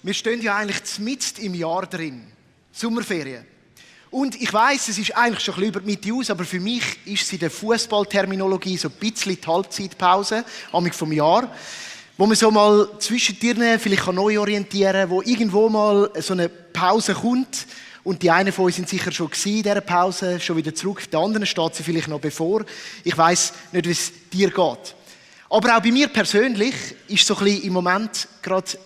Wir stehen ja eigentlich mitten im Jahr drin. Sommerferien. Und ich weiss, es ist eigentlich schon ein bisschen über die Mitte aus, aber für mich ist es in der Fußballterminologie so ein bisschen die Halbzeitpause, vom Jahr, wo man so mal zwischendrin vielleicht neu orientieren kann, wo irgendwo mal so eine Pause kommt. Und die einen von uns sind sicher schon in dieser Pause, schon wieder zurück. Der anderen steht sie vielleicht noch bevor. Ich weiss nicht, wie es dir geht. Aber auch bei mir persönlich ist so ein bisschen im Moment gerade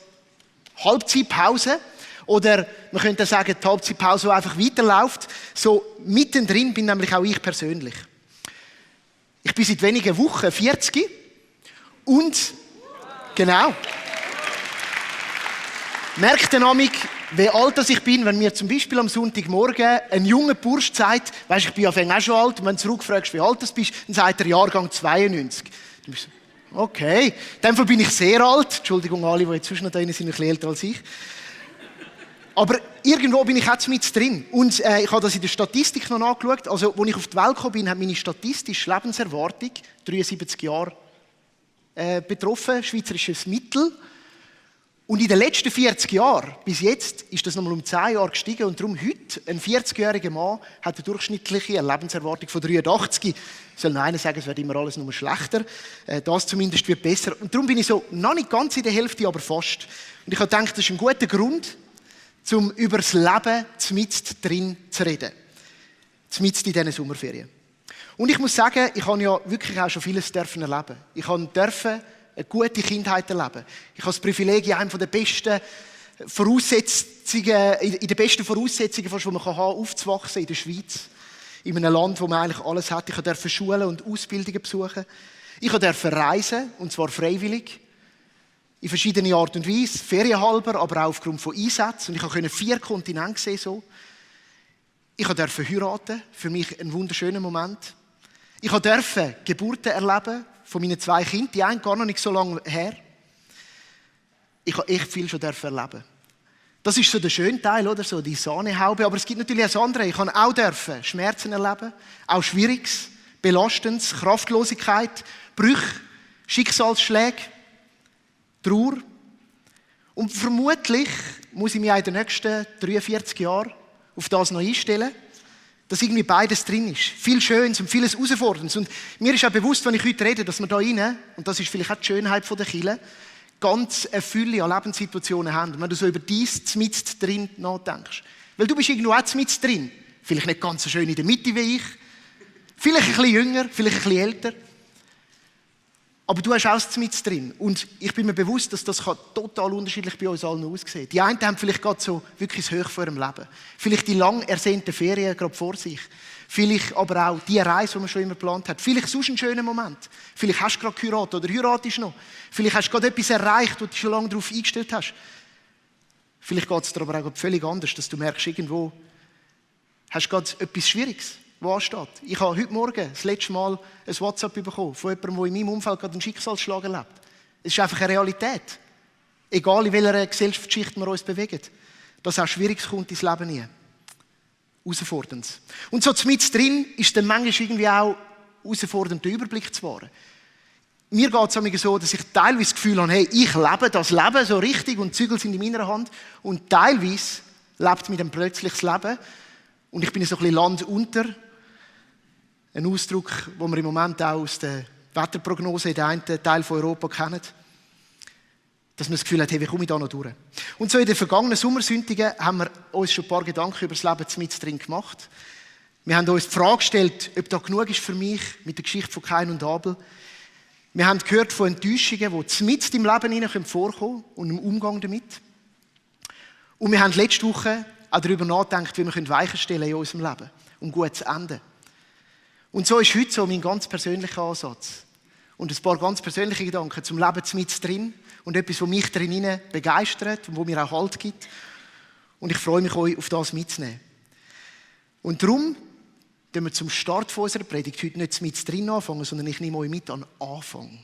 Halbzeitpause. Oder man könnte sagen, die Halbzeitpause, die einfach weiterläuft. So mittendrin bin nämlich auch ich persönlich. Ich bin seit wenigen Wochen 40. Und, genau. Merkt der Namik, wie alt ich bin, wenn mir zum Beispiel am Sonntagmorgen ein junger Bursch sagt, weisst, ich bin ja auch schon alt, und wenn du zurückfragst, wie alt du bist, dann sagt er Jahrgang 92. Dann bist du, okay, in dem Fall bin ich sehr alt. Entschuldigung, alle, die jetzt zwischen da sind, ein bisschen älter als ich. Aber irgendwo bin ich auch mit drin. Und ich habe das in der Statistik noch angeschaut. Also, als ich auf die Welt gekommen bin, hat meine statistische Lebenserwartung 73 Jahre betroffen, schweizerisches Mittel. Und in den letzten 40 Jahren, bis jetzt, ist das nochmal um 10 Jahre gestiegen. Und darum heute, ein 40-jähriger Mann hat eine durchschnittliche Lebenserwartung von 83. Soll noch einer sagen, es wird immer alles nur schlechter. Das zumindest wird besser. Und darum bin ich so, noch nicht ganz in der Hälfte, aber fast. Und ich habe gedacht, das ist ein guter Grund, um über das Leben mitten drin zu reden. Mitten in diesen Sommerferien. Und ich muss sagen, ich habe ja wirklich auch schon vieles erleben. Ich durfte eine gute Kindheit erleben. Ich habe das Privileg, in einem der besten Voraussetzungen, in den besten Voraussetzungen, die man haben kann, aufzuwachsen in der Schweiz. In einem Land, wo man eigentlich alles hat. Ich durfte Schulen und Ausbildungen besuchen. Ich durfte reisen, und zwar freiwillig. In verschiedene Art und Weise, ferienhalber, aber auch aufgrund von Einsätzen. Und ich konnte 4 Kontinente sehen. So. Ich durfte heiraten, für mich ein wunderschöner Moment. Ich durfte Geburten erleben von meinen 2 Kindern, die einen gar noch nicht so lange her. Ich durfte echt viel schon erleben. Das ist so der schöne Teil, oder? So die Sahnehaube. Aber es gibt natürlich auch das andere. Ich durfte auch Schmerzen erleben, auch Schwieriges, Belastendes, Kraftlosigkeit, Brüche, Schicksalsschläge. Trauer. Und vermutlich muss ich mich in den nächsten 43 Jahren auf das noch einstellen, dass irgendwie beides drin ist. Viel Schönes und vieles Herausforderndes. Und mir ist auch bewusst, wenn ich heute rede, dass wir da rein, und das ist vielleicht auch die Schönheit der Kirche, ganz eine Fülle an Lebenssituationen haben. Und wenn du so über dies mit drin nachdenkst. Weil du bist irgendwo auch mit drin. Vielleicht nicht ganz so schön in der Mitte wie ich. Vielleicht ein bisschen jünger, vielleicht ein bisschen älter. Aber du hast auch mit drin. Und ich bin mir bewusst, dass das total unterschiedlich bei uns allen aussehen kann. Die einen haben vielleicht gerade so wirklich das Hoch vor ihrem Leben. Vielleicht die lang ersehnten Ferien gerade vor sich. Vielleicht aber auch die Reise, die man schon immer geplant hat. Vielleicht sonst einen schönen Moment. Vielleicht hast du gerade geheiratet oder heiratest noch. Vielleicht hast du gerade etwas erreicht, wo du dich schon lange darauf eingestellt hast. Vielleicht geht es dir aber auch völlig anders, dass du merkst, irgendwo hast du gerade etwas Schwieriges, was ansteht. Ich habe heute Morgen das letzte Mal ein WhatsApp bekommen von jemandem, der in meinem Umfeld gerade einen Schicksalsschlag erlebt. Es ist einfach eine Realität. Egal in welcher Gesellschaftsschicht wir uns bewegen. Dass auch Schwieriges kommt ins Leben hinein. Herausfordernd. Und so mit drin ist dann manchmal irgendwie auch herausfordernd, den Überblick zu wahren. Mir geht es so, dass ich teilweise das Gefühl habe, hey, ich lebe das Leben so richtig und die Zügel sind in meiner Hand. Und teilweise lebt mit einem plötzliches Leben. Und ich bin so ein bisschen Land unter. Ein Ausdruck, den wir im Moment auch aus der Wetterprognose in den einen Teil von Europa kennen. Dass man das Gefühl hat, hey, wie komme ich da noch durch? Und so in den vergangenen Sommersündigen haben wir uns schon ein paar Gedanken über das Leben mit drin gemacht. Wir haben uns die Frage gestellt, ob da genug ist für mich mit der Geschichte von Kain und Abel. Wir haben gehört von Enttäuschungen, die mit im Leben vorkommen und im Umgang damit. Und wir haben letzte Woche auch darüber nachgedacht, wie wir Weichen stellen in unserem Leben, um gut zu enden. Und so ist heute so mein ganz persönlicher Ansatz. Und ein paar ganz persönliche Gedanken zum Leben mit drin und etwas, was mich darin begeistert und wo mir auch Halt gibt. Und ich freue mich, euch auf das mitzunehmen. Und darum wenn wir zum Start unserer Predigt heute nicht mit drin anfangen, sondern ich nehme euch mit an den Anfang.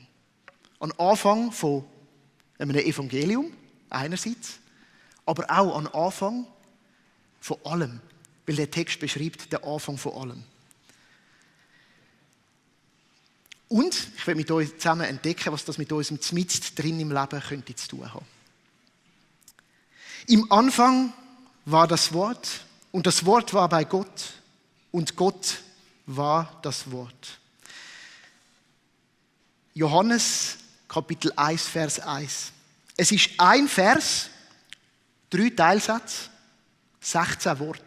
An den Anfang von einem Evangelium, einerseits, aber auch an den Anfang von allem, weil der Text beschreibt den Anfang von allem. Und ich werde mit euch zusammen entdecken, was das mit unserem Mitten drin im Leben könnte zu tun haben. Im Anfang war das Wort und das Wort war bei Gott und Gott war das Wort. Johannes Kapitel 1, Vers 1. Es ist ein Vers, 3 Teilsätze, 16 Worte.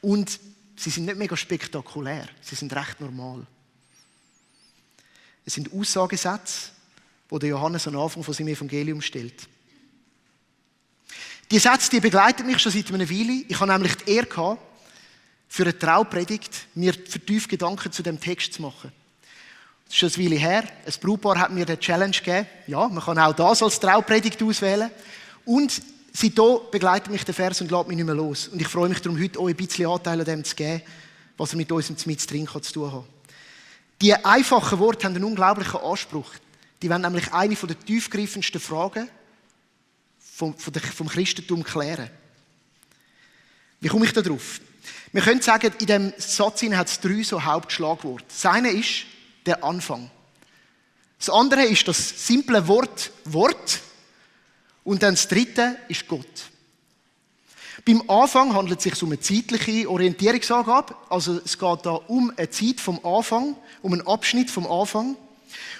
Und sie sind nicht mega spektakulär, sie sind recht normal. Es sind Aussagesätze, die der Johannes am Anfang von seinem Evangelium stellt. Die Sätze, die begleiten mich schon seit einer Weile. Ich habe nämlich die Ehre gehabt, für eine Traupredigt mir vertieft Gedanken zu dem Text zu machen. Das ist schon eine Weile her. Ein Brautpaar hat mir eine Challenge gegeben. Ja, man kann auch das als Traupredigt auswählen. Und seitdem begleitet mich der Vers und lässt mich nicht mehr los. Und ich freue mich darum, heute euch ein bisschen Anteil an dem zu geben, was er mit unserem Mittendrin zu tun hat. Die einfachen Worte haben einen unglaublichen Anspruch. Die wollen nämlich eine der tiefgreifendsten Fragen vom Christentum klären. Wie komme ich da drauf? Wir können sagen, in diesem Satz hat es 3 so Hauptschlagworte. Das eine ist der Anfang. Das andere ist das simple Wort Wort. Und dann das dritte ist Gott. Beim Anfang handelt es sich um eine zeitliche Orientierungsangabe. Also es geht da um eine Zeit vom Anfang, um einen Abschnitt vom Anfang.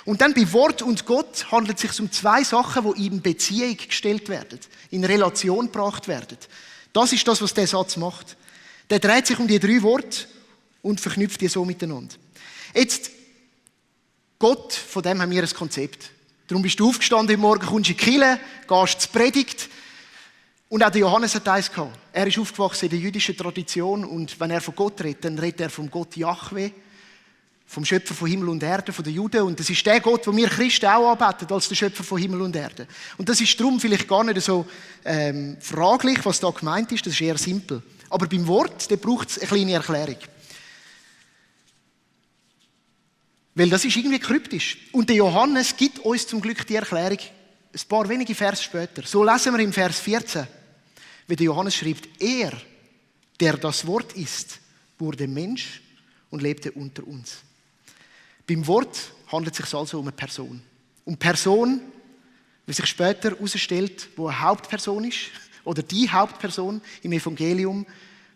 Und dann bei Wort und Gott handelt es sich um 2 Sachen, die in Beziehung gestellt werden, in Relation gebracht werden. Das ist das, was der Satz macht. Der dreht sich um die 3 Worte und verknüpft die so miteinander. Jetzt, Gott, von dem haben wir ein Konzept. Darum bist du aufgestanden heute Morgen, kommst in die Kirche, gehst zur Predigt. Und auch der Johannes hat eins gehabt. Er ist aufgewachsen in der jüdischen Tradition und wenn er von Gott redet, dann redet er vom Gott Jahwe, vom Schöpfer von Himmel und Erde, von den Juden. Und das ist der Gott, den wir Christen auch anbeten, als der Schöpfer von Himmel und Erde. Und das ist darum vielleicht gar nicht so fraglich, was da gemeint ist. Das ist eher simpel. Aber beim Wort, da braucht es eine kleine Erklärung. Weil das ist irgendwie kryptisch. Und der Johannes gibt uns zum Glück die Erklärung ein paar wenige Vers später. So lesen wir im Vers 14, wie der Johannes schreibt, er, der das Wort ist, wurde Mensch und lebte unter uns. Beim Wort handelt es sich also um eine Person. Um eine Person, wie sich später herausstellt, die eine Hauptperson ist, oder die Hauptperson im Evangelium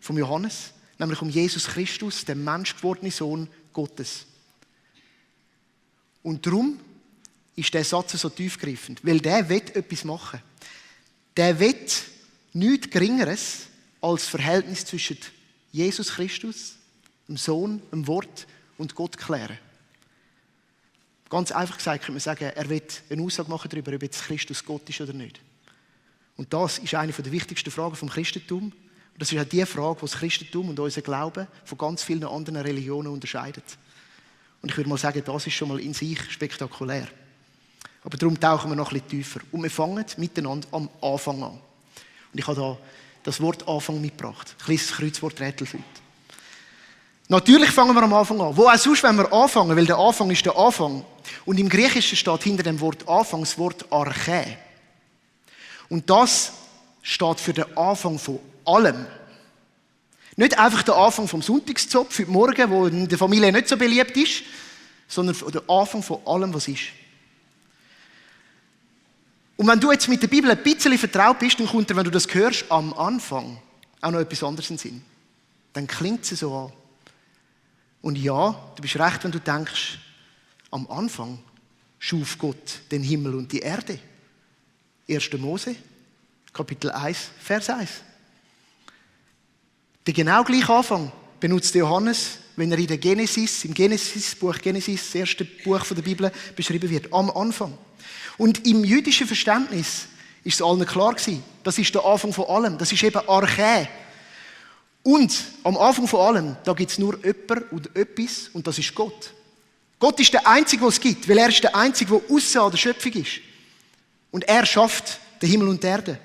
von Johannes, nämlich um Jesus Christus, den menschgewordenen Sohn Gottes. Und darum ist der Satz so tiefgreifend, weil der will etwas machen. Der will nichts Geringeres als das Verhältnis zwischen Jesus Christus, dem Sohn, dem Wort und Gott klären. Ganz einfach gesagt kann man sagen, er will eine Aussage machen darüber, ob jetzt Christus Gott ist oder nicht. Und das ist eine der wichtigsten Fragen vom Christentum. Und das ist auch die Frage, die das Christentum und unser Glauben von ganz vielen anderen Religionen unterscheidet. Und ich würde mal sagen, das ist schon mal in sich spektakulär. Aber darum tauchen wir noch ein bisschen tiefer. Und wir fangen miteinander am Anfang an. Und ich habe da das Wort Anfang mitgebracht. Ein kleines Kreuzworträtsel heute. Natürlich fangen wir am Anfang an. Wo auch sonst, wenn wir anfangen, weil der Anfang ist der Anfang. Und im Griechischen steht hinter dem Wort Anfang das Wort Archä. Und das steht für den Anfang von allem. Nicht einfach der Anfang vom Sonntagszopf für Morgen, der in der Familie nicht so beliebt ist, sondern der Anfang von allem, was ist. Und wenn du jetzt mit der Bibel ein bisschen vertraut bist, dann kommt dir, wenn du das hörst, am Anfang auch noch etwas anderes in den Sinn. Dann klingt sie so an. Und ja, du bist recht, wenn du denkst, am Anfang schuf Gott den Himmel und die Erde. 1. Mose, Kapitel 1, Vers 1. Den genau gleichen Anfang benutzt Johannes, wenn er in der Genesis, im Buch Genesis, das erste Buch der Bibel, beschrieben wird. Am Anfang. Und im jüdischen Verständnis ist es allen klar gewesen, das ist der Anfang von allem. Das ist eben Archä. Und am Anfang von allem, da gibt es nur jemand und etwas, und das ist Gott. Gott ist der Einzige, der es gibt, weil er ist der Einzige, der aussen an der Schöpfung ist. Und er schafft den Himmel und die Erde.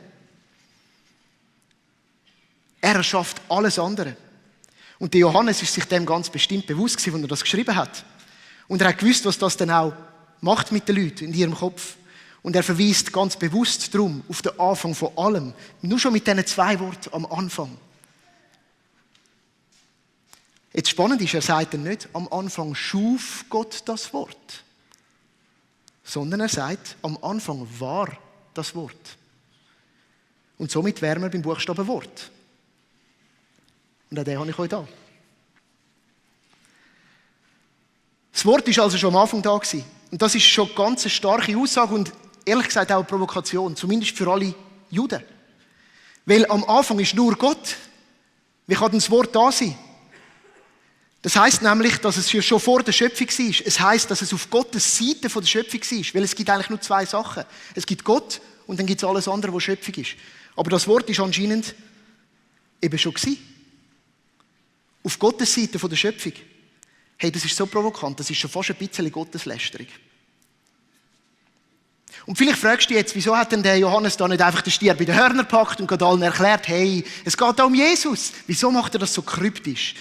Er erschafft alles andere. Und der Johannes ist sich dem ganz bestimmt bewusst gewesen, als er das geschrieben hat. Und er hat gewusst, was das dann auch macht mit den Leuten in ihrem Kopf. Und er verweist ganz bewusst darum auf den Anfang von allem. Nur schon mit diesen 2 Worten am Anfang. Jetzt spannend ist, er sagt dann nicht, am Anfang schuf Gott das Wort. Sondern er sagt, am Anfang war das Wort. Und somit wären wir beim Buchstaben Wort. Und auch den habe ich euch da. Das Wort war also schon am Anfang da gewesen. Und das ist schon ganz eine starke Aussage und ehrlich gesagt auch eine Provokation, zumindest für alle Juden. Weil am Anfang ist nur Gott. Wie kann denn das Wort da sein? Das heisst nämlich, dass es schon vor der Schöpfung war. Es heisst, dass es auf Gottes Seite von der Schöpfung war. Weil es gibt eigentlich nur zwei Sachen. Es gibt Gott und dann gibt es alles andere, was Schöpfung ist. Aber das Wort ist anscheinend eben schon gewesen. Auf Gottes Seite von der Schöpfung. Hey, das ist so provokant, das ist schon fast ein bisschen Gotteslästerung. Und vielleicht fragst du dich jetzt, wieso hat denn der Johannes da nicht einfach den Stier bei den Hörnern gepackt und allen erklärt, hey, es geht da um Jesus. Wieso macht er das so kryptisch?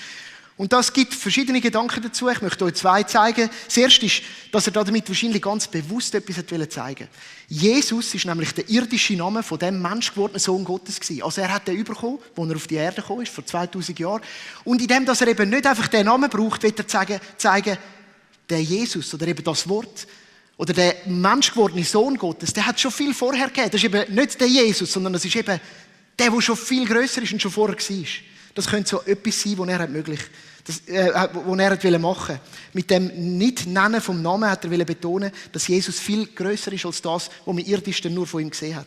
Und das gibt verschiedene Gedanken dazu. Ich möchte euch zwei zeigen. Das erste ist, dass er damit wahrscheinlich ganz bewusst etwas zeigen wollte. Jesus ist nämlich der irdische Name von dem menschgewordenen Sohn Gottes gewesen. Also er hat den bekommen, als er auf die Erde gekommen ist, vor 2000 Jahren. Und indem, dass er eben nicht einfach den Namen braucht, will er zeigen, der Jesus oder eben das Wort oder der menschgewordene Sohn Gottes, der hat schon viel vorher gegeben. Das ist eben nicht der Jesus, sondern das ist eben der schon viel grösser ist und schon vorher war. Das könnte so etwas sein, was er möglich, was er machen wollte. Mit dem Nicht-Nennen vom Namen hat er betonen, dass Jesus viel grösser ist als das, was man irdisch nur von ihm gesehen hat.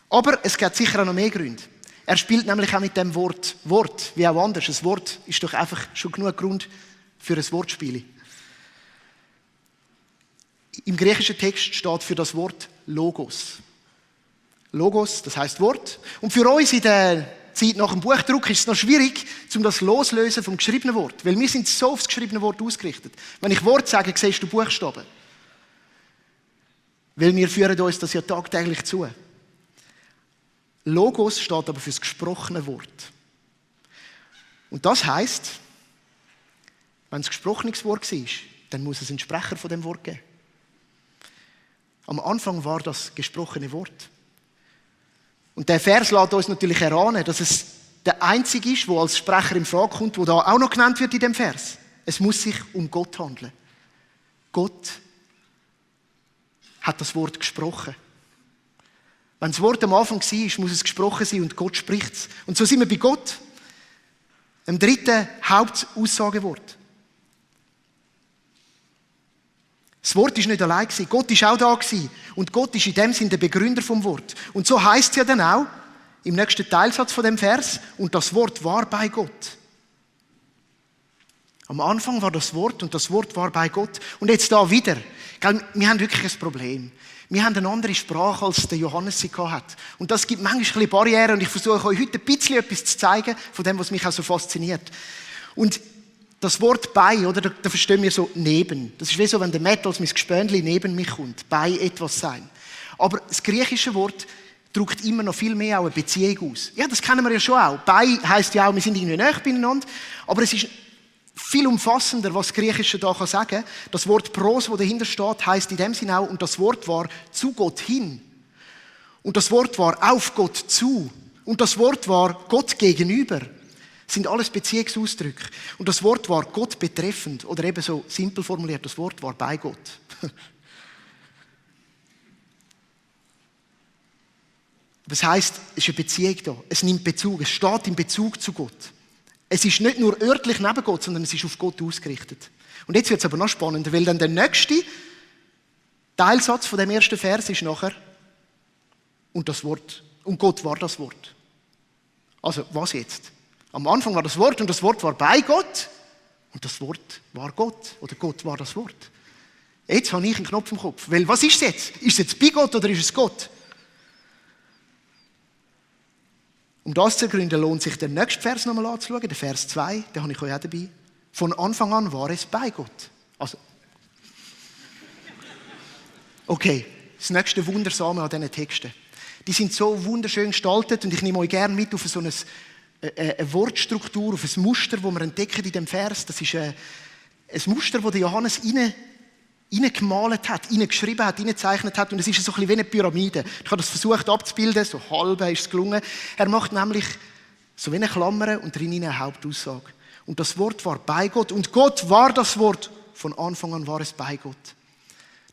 Aber es gibt sicher auch noch mehr Gründe. Er spielt nämlich auch mit dem Wort, wie auch anders. Ein Wort ist doch einfach schon genug Grund für ein Wortspiel. Im griechischen Text steht für das Wort Logos. Logos, das heisst Wort. Und für uns in der Zeit nach dem Buchdruck ist es noch schwierig, das loszulösen vom geschriebenen Wort. Weil wir sind so aufs geschriebene Wort ausgerichtet. Wenn ich Wort sage, siehst du Buchstaben. Weil wir führen uns das ja tagtäglich zu. Logos steht aber für das gesprochene Wort. Und das heisst, wenn es ein gesprochenes Wort war, dann muss es einen Sprecher von dem Wort geben. Am Anfang war das gesprochene Wort. Und der Vers lässt uns natürlich erahnen, dass es der Einzige ist, der als Sprecher in Frage kommt, der da auch noch genannt wird in dem Vers. Es muss sich um Gott handeln. Gott hat das Wort gesprochen. Wenn das Wort am Anfang war, muss es gesprochen sein und Gott spricht es. Und so sind wir bei Gott, dem dritten Hauptaussagewort. Das Wort war nicht allein. Gott war auch da. Und Gott ist in dem Sinne der Begründer vom Wort. Und so heisst es ja dann auch, im nächsten Teilsatz von dem Vers, und das Wort war bei Gott. Am Anfang war das Wort und das Wort war bei Gott. Und jetzt da wieder. Wir haben wirklich ein Problem. Wir haben eine andere Sprache, als der Johannes sie hat. Und das gibt manchmal ein bisschen Barrieren. Und ich versuche euch heute ein bisschen etwas zu zeigen, von dem, was mich auch so fasziniert. Und das Wort bei, oder, da verstehen wir so neben. Das ist wie so, wenn der Matt als mein Gespönli neben mich kommt. Bei etwas sein. Aber das griechische Wort drückt immer noch viel mehr auch eine Beziehung aus. Ja, das kennen wir ja schon auch. Bei heisst ja auch, wir sind irgendwie nahe beieinander. Aber es ist viel umfassender, was das Griechische da sagen kann. Das Wort Pros, das dahinter steht, heisst in dem Sinne auch, und das Wort war zu Gott hin. Und das Wort war auf Gott zu. Und das Wort war Gott gegenüber. Das sind alles Beziehungsausdrücke. Und das Wort war Gott betreffend. Oder eben so simpel formuliert, das Wort war bei Gott. Das heisst, es ist eine Beziehung da. Es nimmt Bezug. Es steht in Bezug zu Gott. Es ist nicht nur örtlich neben Gott, sondern es ist auf Gott ausgerichtet. Und jetzt wird es aber noch spannender, weil dann der nächste Teilsatz von dem ersten Vers ist nachher und das Wort. Und Gott war das Wort. Also, was jetzt? Am Anfang war das Wort und das Wort war bei Gott und das Wort war Gott. Oder Gott war das Wort. Jetzt habe ich einen Knopf im Kopf. Weil, was ist es jetzt? Ist es jetzt bei Gott oder ist es Gott? Um das zu ergründen, lohnt sich den nächsten Vers nochmal anzuschauen, den Vers 2, den habe ich euch auch dabei. Von Anfang an war es bei Gott. Also, okay, das nächste Wundersame an diesen Texten. Die sind so wunderschön gestaltet und ich nehme euch gerne mit auf so eine Wortstruktur, auf ein Muster, das wir entdecken in dem Vers. Das ist ein Muster, das Johannes reingemalt hat, reingeschrieben hat, reingezeichnet hat. Und es ist so ein bisschen wie eine Pyramide. Ich habe das versucht abzubilden, so halb ist es gelungen. Er macht nämlich so wie eine Klammer und drin eine Hauptaussage. Und das Wort war bei Gott. Und Gott war das Wort. Von Anfang an war es bei Gott.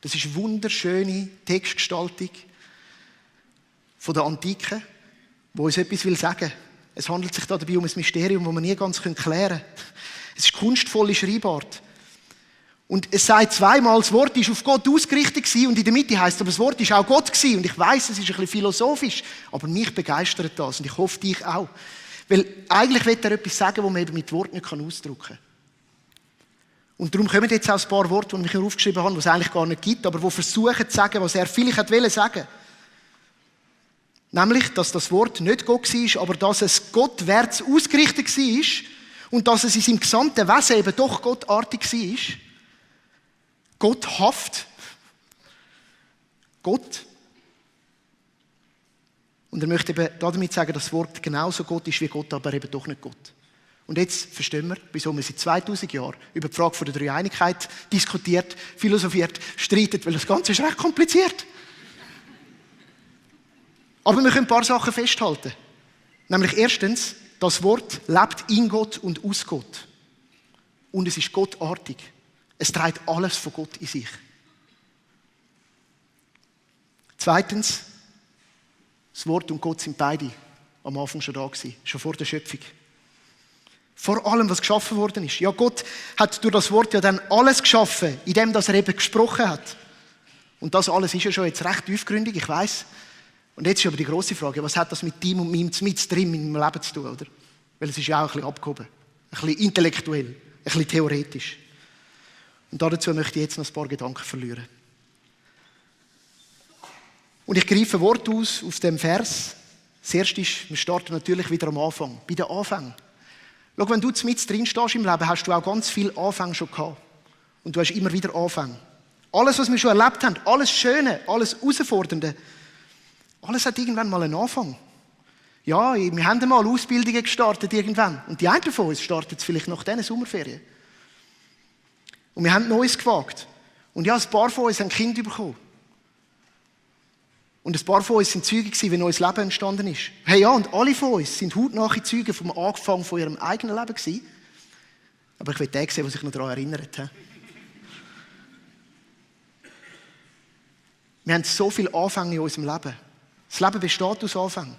Das ist eine wunderschöne Textgestaltung von der Antike, wo uns etwas sagen will. Es handelt sich dabei um ein Mysterium, das wir nie ganz klären können. Es ist kunstvolle Schreibart. Und es sagt zweimal, das Wort ist auf Gott ausgerichtet gewesen, und in der Mitte heisst es, aber das Wort ist auch Gott gewesen. Und ich weiss, es ist ein bisschen philosophisch, aber mich begeistert das und ich hoffe, dich auch. Weil eigentlich will er etwas sagen, das man eben mit Worten nicht ausdrücken kann. Und darum kommen jetzt auch ein paar Worte, die ich hier aufgeschrieben habe, die es eigentlich gar nicht gibt, aber die versuchen zu sagen, was er vielleicht wollte sagen. Nämlich, dass das Wort nicht Gott war, aber dass es gottwärts ausgerichtet war und dass es in seinem gesamten Wesen eben doch gottartig war. Gotthaft. Gott. Und er möchte eben damit sagen, dass das Wort genauso Gott ist wie Gott, aber eben doch nicht Gott. Und jetzt verstehen wir, wieso wir seit 2000 Jahren über die Frage der Dreieinigkeit diskutiert, philosophiert, streitet, weil das Ganze ist recht kompliziert. Aber wir können ein paar Sachen festhalten. Nämlich erstens, das Wort lebt in Gott und aus Gott. Und es ist gottartig. Es trägt alles von Gott in sich. Zweitens, das Wort und Gott sind beide am Anfang schon da gewesen, schon vor der Schöpfung. Vor allem, was geschaffen worden ist. Ja, Gott hat durch das Wort ja dann alles geschaffen, indem er eben gesprochen hat. Und das alles ist ja schon jetzt recht tiefgründig, ich weiss. Und jetzt ist aber die grosse Frage, was hat das mit ihm und meinem mit drin in meinem Leben zu tun, oder? Weil es ist ja auch ein bisschen abgehoben, ein bisschen intellektuell, ein bisschen theoretisch. Und dazu möchte ich jetzt noch ein paar Gedanken verlieren. Und ich greife ein Wort aus dem Vers. Das erste ist, wir starten natürlich wieder am Anfang, bei den Anfängen. Schau, wenn du mit drin stehst im Leben, hast du auch ganz viele Anfänge schon gehabt. Und du hast immer wieder Anfänge. Alles, was wir schon erlebt haben, alles Schöne, alles Herausfordernde, alles hat irgendwann mal einen Anfang. Ja, wir haben mal Ausbildungen gestartet irgendwann. Und die einen von uns startet es vielleicht nach diesen Sommerferien. Und wir haben Neues gewagt. Und ja, ein paar von uns haben Kinder bekommen. Und ein paar von uns sind Zeugen gewesen, wie neues Leben entstanden ist. Hey, ja, und alle von uns sind hautnahe Zeugen vom Anfang von ihrem eigenen Leben gewesen. Aber ich will den sehen, der sich noch daran erinnert. Wir haben so viele Anfänge in unserem Leben. Das Leben besteht aus Anfängen.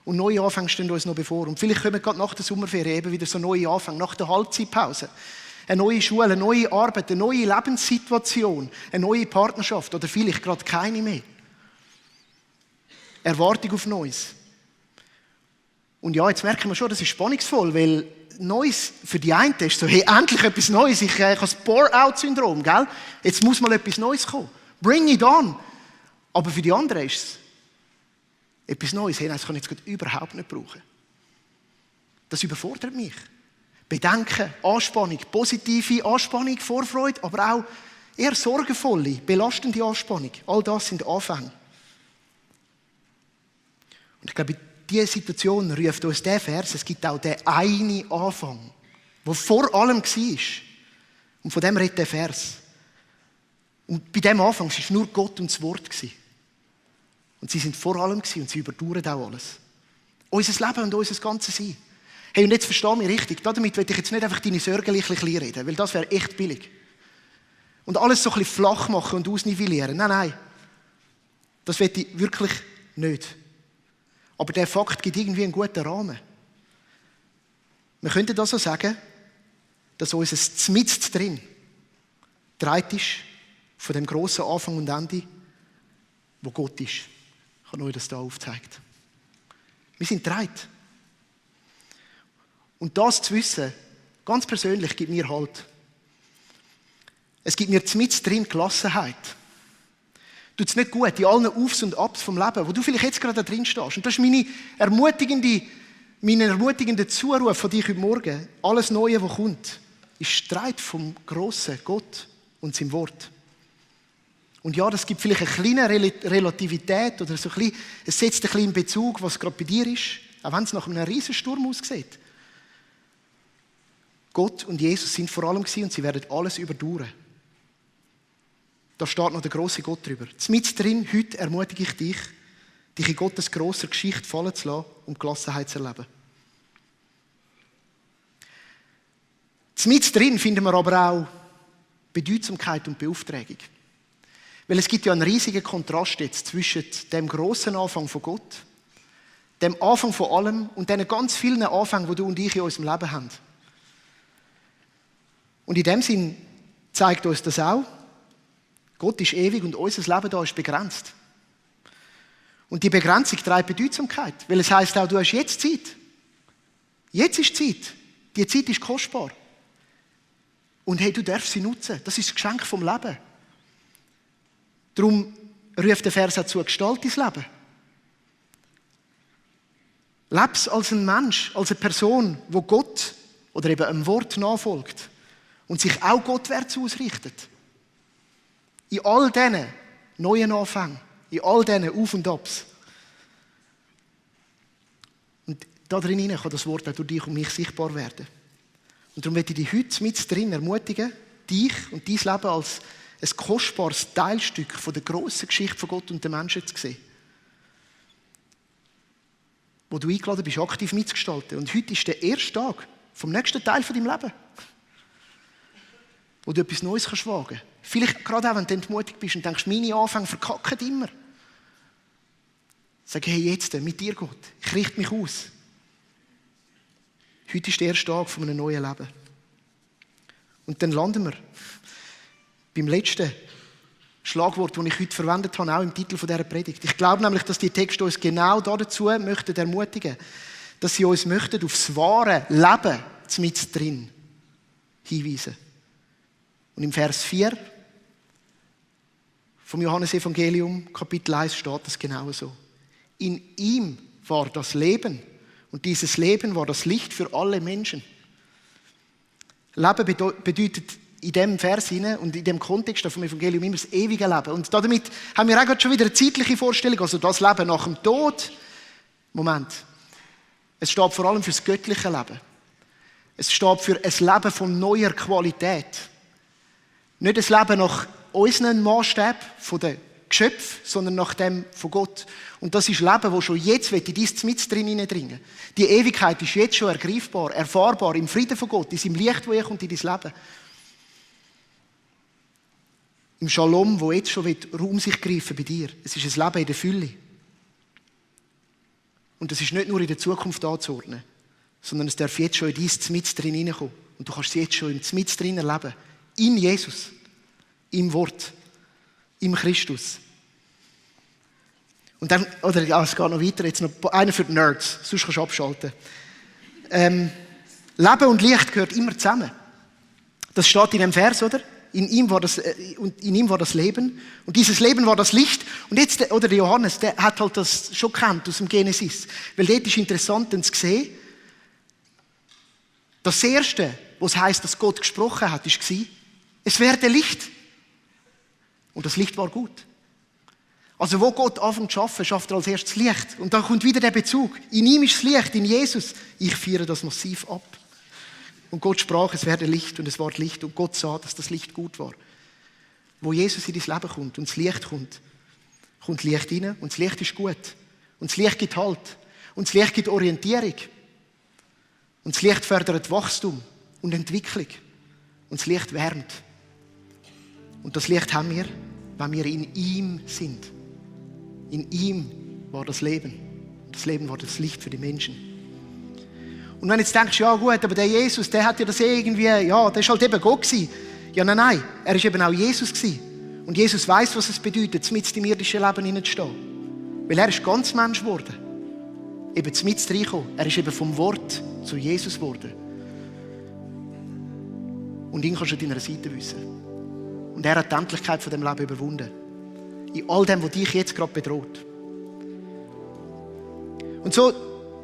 Und neue Anfänge stehen uns noch bevor. Und vielleicht kommen gerade nach der Sommerferien eben wieder so neue Anfänge, nach der Halbzeitpause. Eine neue Schule, eine neue Arbeit, eine neue Lebenssituation, eine neue Partnerschaft oder vielleicht gerade keine mehr. Erwartung auf Neues. Und ja, jetzt merken wir schon, das ist spannungsvoll, weil Neues für die einen ist so, hey, endlich etwas Neues, ich habe das Bore-out-Syndrom, gell? Jetzt muss mal etwas Neues kommen. Bring it on. Aber für die anderen ist es etwas Neues, hey, das kann ich jetzt gerade überhaupt nicht brauchen. Das überfordert mich. Bedenken, Anspannung, positive Anspannung, Vorfreude, aber auch eher sorgenvolle, belastende Anspannung. All das sind Anfänge. Und ich glaube, in dieser Situation ruft uns der Vers, es gibt auch den einen Anfang, der vor allem war. Und von dem redet der Vers. Und bei dem Anfang war es nur Gott und das Wort. Und sie sind vor allem und sie überdauern auch alles. Unser Leben und unser ganzes Sein. Hey, und jetzt versteh mich richtig. Damit will ich jetzt nicht einfach deine Sorgen klein reden, weil das wäre echt billig. Und alles so ein bisschen flach machen und ausnivellieren. Nein. Das will ich wirklich nicht. Aber der Fakt gibt irgendwie einen guten Rahmen. Wir könnten das so sagen, dass unser Zmitz drin dreit ist von dem grossen Anfang und Ende, wo Gott ist. Ich habe euch das hier aufgezeigt. Wir sind dreit. Und das zu wissen, ganz persönlich, gibt mir Halt. Es gibt mir zmitz drin Gelassenheit. Tut es nicht gut, in allen Aufs und Abs vom Leben, wo du vielleicht jetzt gerade da drin stehst. Und das ist mein ermutigender Zuruf von dich heute Morgen. Alles Neue, was kommt, ist Streit vom grossen Gott und seinem Wort. Und ja, das gibt vielleicht eine kleine Relativität oder so ein bisschen, es setzt ein bisschen in Bezug, was gerade bei dir ist, auch wenn es nach einem riesen Sturm aussieht. Gott und Jesus sind vor allem gewesen und sie werden alles überdauern. Da steht noch der grosse Gott drüber. Mit drin, heute ermutige ich dich in Gottes grosser Geschichte fallen zu lassen und Gelassenheit zu erleben. Mit drin finden wir aber auch Bedeutsamkeit und Beauftragung. Weil es gibt ja einen riesigen Kontrast jetzt zwischen dem grossen Anfang von Gott dem Anfang von allem und diesen ganz vielen Anfängen, die du und ich in unserem Leben haben. Und in dem Sinn zeigt uns das auch, Gott ist ewig und unser Leben da ist begrenzt. Und die Begrenzung trägt Bedeutsamkeit, weil es heisst auch, du hast jetzt Zeit. Jetzt ist Zeit. Die Zeit ist kostbar. Und hey, du darfst sie nutzen. Das ist das Geschenk vom Leben. Darum ruft der Vers auch zu, gestalt dein Leben. Leb's als ein Mensch, als eine Person, wo Gott oder eben einem Wort nachfolgt und sich auch gottwärts ausrichtet. In all diesen neuen Anfängen, in all diesen Auf und Abs. Und da drin kann das Wort auch durch dich und mich sichtbar werden. Und darum möchte ich dich heute mit drin ermutigen, dich und dein Leben als ein kostbares Teilstück von der grossen Geschichte von Gott und den Menschen zu sehen. Wo du eingeladen bist, aktiv mitzugestalten. Und heute ist der erste Tag vom nächsten Teil von deinem Leben, wo du etwas Neues kannst wagen. Vielleicht gerade auch, wenn du entmutigt bist und denkst, meine Anfänge verkacken immer. Sag, hey, jetzt, mit dir Gott, ich richte mich aus. Heute ist der erste Tag von einem neuen Leben. Und dann landen wir beim letzten Schlagwort, das ich heute verwendet habe, auch im Titel dieser Predigt. Ich glaube nämlich, dass die Texte uns genau dazu möchten ermutigen, dass sie uns möchten auf das wahre Leben mit drin hinweisen. Und im Vers 4 vom Johannesevangelium, Kapitel 1, steht das genau so. In ihm war das Leben und dieses Leben war das Licht für alle Menschen. Leben bedeutet in diesem Vers und in dem Kontext vom Evangelium immer das ewige Leben. Und damit haben wir auch gerade schon wieder eine zeitliche Vorstellung, also das Leben nach dem Tod. Moment. Es steht vor allem für das göttliche Leben. Es steht für ein Leben von neuer Qualität. Nicht ein Leben nach unseren Maßstäben von den Geschöpfen, sondern nach dem von Gott. Und das ist Leben, das schon jetzt in dein mit drin hineindringen. Die Ewigkeit ist jetzt schon ergreifbar, erfahrbar im Frieden von Gott, in seinem Licht, das kommt in dein Leben. Im Shalom, wo jetzt schon Raum sich greifen bei dir. Es ist ein Leben in der Fülle. Und es ist nicht nur in der Zukunft anzuordnen, sondern es darf jetzt schon in dein mit drin hineinkommen. Und du kannst es jetzt schon im mit drin erleben. In Jesus, im Wort, im Christus. Und dann, oder ja, es geht noch weiter, jetzt noch einer für die Nerds, sonst kannst du abschalten. Leben und Licht gehört immer zusammen. Das steht in dem Vers, oder? In ihm war das Leben und dieses Leben war das Licht. Und jetzt, oder der Johannes, der hat halt das schon gekannt aus dem Genesis. Weil dort ist interessant zu sehen, das Erste, was heisst, dass Gott gesprochen hat, war, es werde Licht. Und das Licht war gut. Also wo Gott anfängt zu arbeiten, schafft er als erstes Licht. Und dann kommt wieder der Bezug. In ihm ist das Licht, in Jesus. Ich feiere das massiv ab. Und Gott sprach, es werde Licht und es war Licht. Und Gott sah, dass das Licht gut war. Wo Jesus in dein Leben kommt und das Licht kommt Licht rein und das Licht ist gut. Und das Licht gibt Halt. Und das Licht gibt Orientierung. Und das Licht fördert Wachstum und Entwicklung. Und das Licht wärmt. Und das Licht haben wir, wenn wir in ihm sind. In ihm war das Leben. Und das Leben war das Licht für die Menschen. Und wenn du jetzt denkst, ja gut, aber der Jesus, der hat ja das irgendwie, ja, der ist halt eben Gott gewesen. Ja, nein, er ist eben auch Jesus gewesen. Und Jesus weiss, was es bedeutet, mitten im irdischen Leben hineinzustehen. Weil er ist ganz Mensch geworden. Eben mitten reingekommen. Er ist eben vom Wort zu Jesus geworden. Und ihn kannst du an deiner Seite wissen. Und er hat die Endlichkeit von dem Leben überwunden. In all dem, was dich jetzt gerade bedroht. Und so,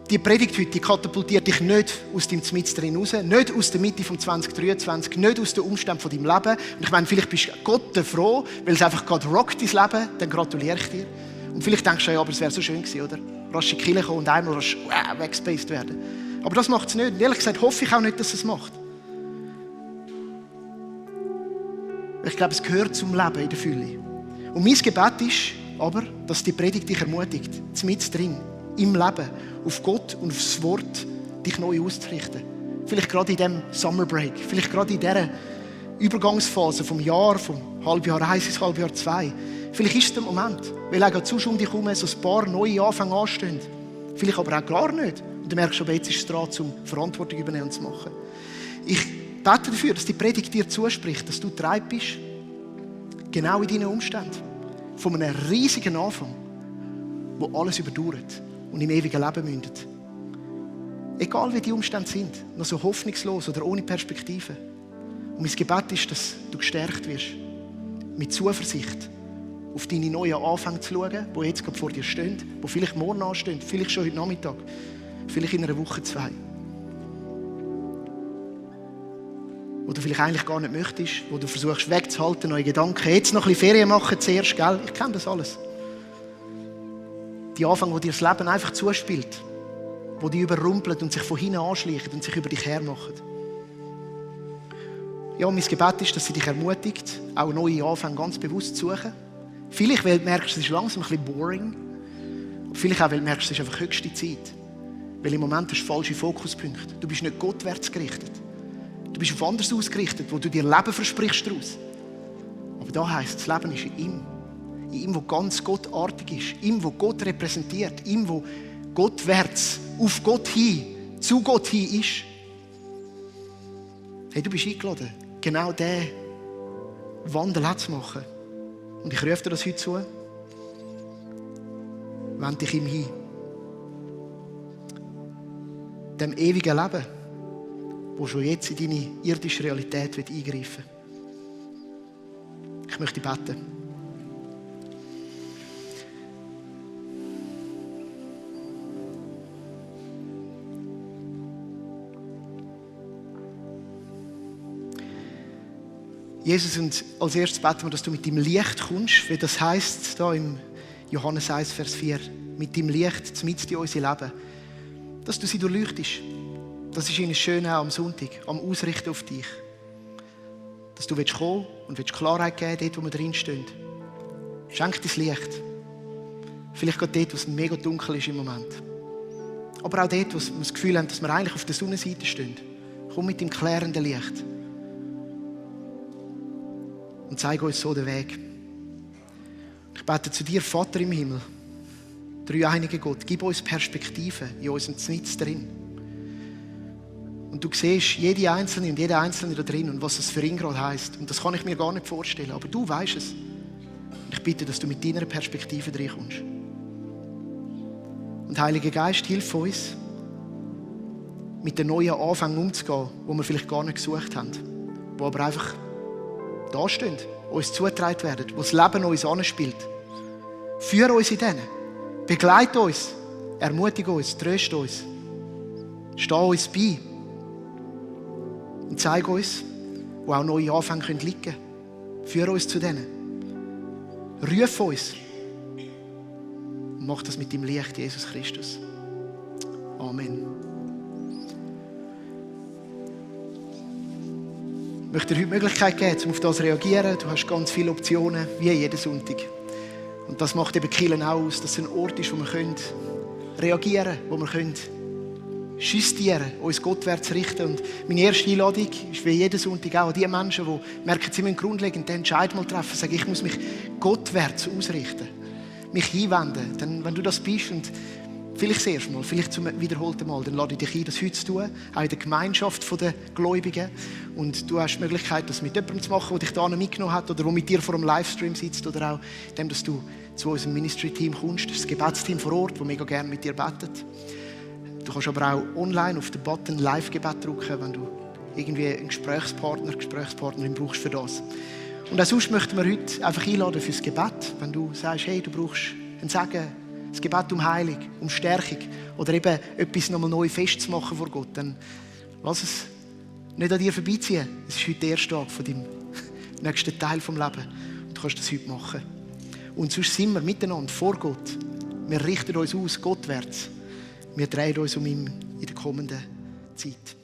die Predigt heute, die katapultiert dich nicht aus deinem Zmitz drin raus, nicht aus der Mitte von 2023, nicht aus den Umständen von deinem Leben. Und ich meine, vielleicht bist du Gott froh, weil es einfach gerade rockt, dein Leben, dann gratuliere ich dir. Und vielleicht denkst du, ja, aber es wäre so schön gewesen, oder? Rasch in die Kirche kommen und einmal rasch weggespaced werden. Aber das macht es nicht. Und ehrlich gesagt hoffe ich auch nicht, dass es macht. Ich glaube, es gehört zum Leben in der Fülle. Und mein Gebet ist aber, dass die Predigt dich ermutigt, mit drin, im Leben, auf Gott und auf das Wort, dich neu auszurichten. Vielleicht gerade in diesem Summer Break, vielleicht gerade in dieser Übergangsphase vom Jahr, vom Halbjahr 1 ins Halbjahr 2. Vielleicht ist es der Moment, weil auch sonst um dich herum so ein paar neue Anfänge anstehen. Vielleicht aber auch gar nicht. Und du merkst aber, jetzt ist es dran, um Verantwortung übernehmen und zu machen. Ich bete dafür, dass die Predigt dir zuspricht, dass du bereit bist, genau in deinen Umständen, von einem riesigen Anfang, wo alles überdauert und im ewigen Leben mündet. Egal wie die Umstände sind, noch so hoffnungslos oder ohne Perspektive. Und mein Gebet ist, dass du gestärkt wirst, mit Zuversicht auf deine neuen Anfänge zu schauen, die jetzt gerade vor dir stehen, die vielleicht morgen anstehen, vielleicht schon heute Nachmittag, vielleicht in einer Woche, 2. Wo du vielleicht eigentlich gar nicht möchtest, wo du versuchst wegzuhalten, neue Gedanken, jetzt noch ein bisschen Ferien machen zuerst, gell? Ich kenne das alles. Die Anfänge, wo dir das Leben einfach zuspielt, wo dich überrumpelt und sich von hinten anschleicht und sich über dich hermachen. Ja, mein Gebet ist, dass sie dich ermutigt, auch neue Anfänge ganz bewusst zu suchen. Vielleicht, weil du merkst, es ist langsam ein bisschen boring. Vielleicht auch, weil du merkst, es ist einfach höchste Zeit. Weil im Moment hast du falsche Fokuspunkte. Du bist nicht gottwärts gerichtet. Du bist auf anderes ausgerichtet, wo du dir Leben versprichst daraus. Aber da heisst, das Leben ist in ihm. In ihm, der ganz gottartig ist. In ihm, der Gott repräsentiert. In ihm, der gottwärts, auf Gott hin, zu Gott hin ist. Hey, du bist eingeladen, genau diesen Wandel zu machen. Und ich rufe dir das heute zu. Wend dich ihm hin. Dem ewigen Leben, das schon jetzt in deine irdische Realität eingreifen will. Ich möchte beten. Jesus, und als erstes beten wir, dass du mit deinem Licht kommst, wie das heisst, da im Johannes 1, Vers 4, mit deinem Licht mitten in unser Leben, dass du sie durchleuchtest. Das ist ihnen schön auch am Sonntag, am Ausrichten auf dich. Dass du kommen und Klarheit geben dort, wo wir drinstehen. Schenk dein Licht. Vielleicht gerade dort, wo es mega dunkel ist im Moment. Aber auch dort, wo wir das Gefühl haben, dass wir eigentlich auf der Sonnenseite stehen. Komm mit dem klärenden Licht. Und zeige uns so den Weg. Ich bete zu dir, Vater im Himmel, dreieiniger Gott, gib uns Perspektive in unserem Znitz drin. Und du siehst jede Einzelne und jeder Einzelne da drin und was es für ihn gerade heisst. Und das kann ich mir gar nicht vorstellen, aber du weißt es. Und ich bitte, dass du mit deiner Perspektive reinkommst. Und Heiliger Geist, hilf uns, mit den neuen Anfängen umzugehen, die wir vielleicht gar nicht gesucht haben, die aber einfach da stehen, uns zugetragen werden, wo das Leben uns anspielt. Führe uns in denen. Begleite uns. Ermutige uns. Tröste uns. Steh uns bei. Und zeige uns, wo auch neue Anfänge liegen können. Führe uns zu denen. Ruf uns. Und mach das mit deinem Licht, Jesus Christus. Amen. Ich möchte dir heute die Möglichkeit geben, um auf das zu reagieren. Du hast ganz viele Optionen, wie jeden Sonntag. Und das macht eben Kirche auch aus, dass es ein Ort ist, wo wir reagieren können, wo wir justieren können, uns gottwärts richten. Und meine erste Einladung ist wie jeden Sonntag auch an die Menschen, die merken, sie müssen grundlegend den Entscheid mal treffen, sagen, ich muss mich gottwärts ausrichten, mich hinwenden. Denn wenn du das bist und vielleicht das erste Mal, vielleicht zum wiederholten Mal, dann lade ich dich ein, das heute zu tun, auch in der Gemeinschaft der Gläubigen. Und du hast die Möglichkeit, das mit jemandem zu machen, der dich da mitgenommen hat oder der mit dir vor einem Livestream sitzt oder auch dem, dass du zu unserem Ministry-Team kommst. Das ist das Gebetsteam vor Ort, das mega gerne mit dir betet. Du kannst aber auch online auf den Button Live-Gebet drücken, wenn du irgendwie einen Gesprächspartnerin brauchst für das. Und auch sonst möchten wir heute einfach einladen fürs Gebet. Wenn du sagst, hey, du brauchst ein Segen, das Gebet um Heilung, um Stärkung oder eben etwas nochmal neu festzumachen vor Gott, dann lass es nicht an dir vorbeiziehen. Es ist heute der erste Tag von deinem nächsten Teil vom Leben und du kannst das heute machen. Und sonst sind wir miteinander vor Gott. Wir richten uns aus, gottwärts. Wir drehen uns um ihn in der kommenden Zeit.